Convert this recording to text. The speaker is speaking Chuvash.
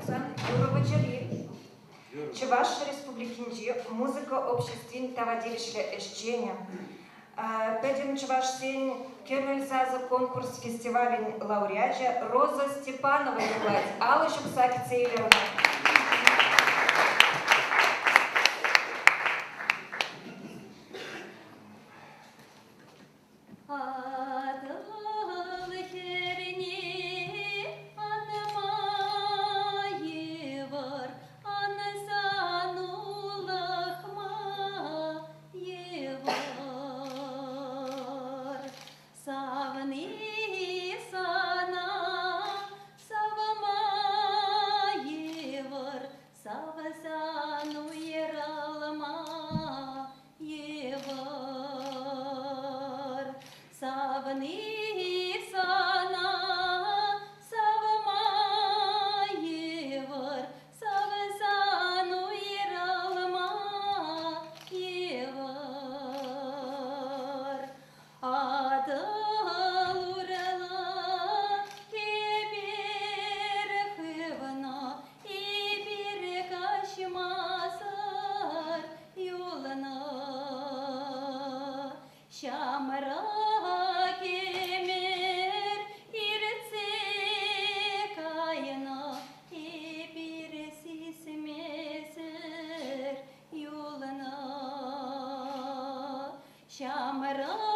пулсан юрӑ вӑчӑри. Чӑваш Республикинчи музыка обществин тава тивӗҫлӗ ӗҫченӗ, Пӗтӗм чӑвашсен Кӗмӗл сасӑ конкурс фестивалӗн лауреачӗ Роза Степанова юрлать. Алӑ ҫупса кӗтсе илер ӑна. Атӑл хӗрне анма йывӑр, ансан улӑхма йывӑр. Савни сана савма йывӑр, савсан уйрӑлма йывӑр. Савни сана савма йывӑр, савсан уйрӑлма йывӑр. Атӑл урлӑ эпир хывнӑ, эпир каҫмасӑр юлнӑ. Ҫамрӑк ӗмӗр иртсе кайнӑ, эпир сисмесӗр юлнӑ. Ҫамрӑк